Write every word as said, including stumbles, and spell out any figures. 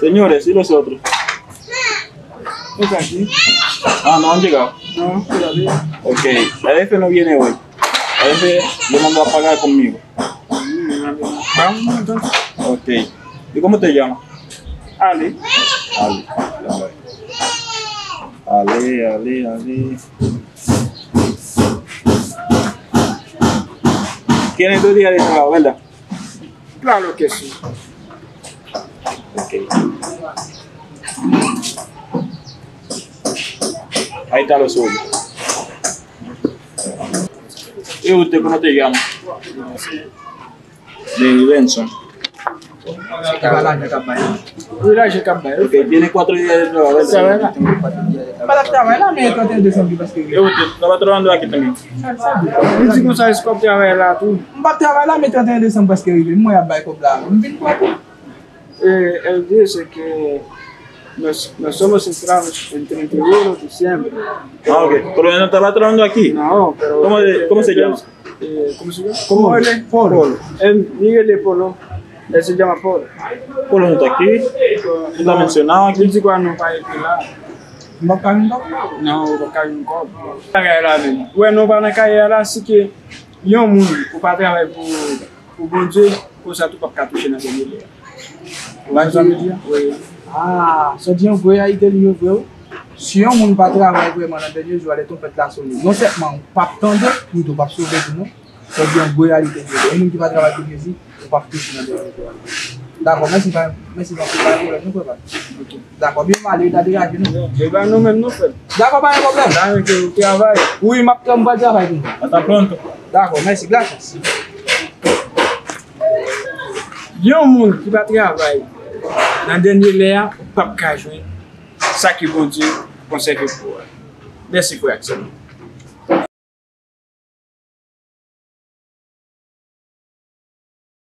Señores, ¿y los otros? No sé aquí. Ah, no han llegado. No, todavía. Ok, la F no viene hoy. La F demandó a pagar conmigo. Vamos entonces. Ok. ¿Y cómo te llamas? Ale. Ale. Ale, ale, ale. Tienes dos días de trabajo, ¿verdad? Claro que sí. Ok. Ahí está lo suyo. ¿Y usted cómo te llama? Denilenson. Se ka lajan k ap bay. Wi, lajan k ap bay. Ok, tiene cuatro días de trabajo, ¿verdad? Travay la. Pa t ap travay la, men trant et un desanm li prèske rive. ¿Y usted estaba trabajando aquí también? Li di konsa, èske w ap travay la tou? M p ap travay la, men trant et un desanm prèske rive. M wè y ap bay kòb la. M vin pran tou. Eh, el dice que nos, nos somos centrados en treinta y uno de diciembre. Ah, ok. Pero él no estaba trabajando aquí. No, pero ¿Cómo, de- cómo se llama? Eh, ¿cómo se llama? ¿Cómo Polo. Él? Polo. Él, Miguel de Polo. Él se llama Polo. Polo no está aquí. No está mencionado aquí. Li di kwa non pa ekri la? M p ap ka jwenn kòb? Non, ou p ap ka jwenn kòb. Bagay la menm. Ou wè non pa nan kayè la, si ke yon moun ou pa travay pou, pou Bondye, konsa tou p ap ka touche nan dènye lè a. Ou wè sa m di a? Wi. Ah, sa di yon gwo reyalite li yo vre wi. Si yon moun pa travay vrèman nan dènye jou a, lè twonpèt la sone, non sèlman ou p ap tande, ni tou p ap sove tou non. Sa di yon gwo reyalite li yo. Yon moun ki pa travay pou Jezi, ou p ap touche nan dènye jou a. Dakò, mèsi pa, mèsi pa, pa gen pwoblèm non frè pa. Ok. Dakò, byen pale, ta degaje nou. E pa nou menm non frè. Dakò, pa gen pwoblèm. Sa vle ke ou travay. Wi, m ap, m pral travay tou. Hasta pronto. Dakò, mèsi, gracias. Yon moun ki pa travay nan dènye lè a, ou p ap ka jwenn sa ke Bondye konsève pou ou a. Mèsi frè ak sè m.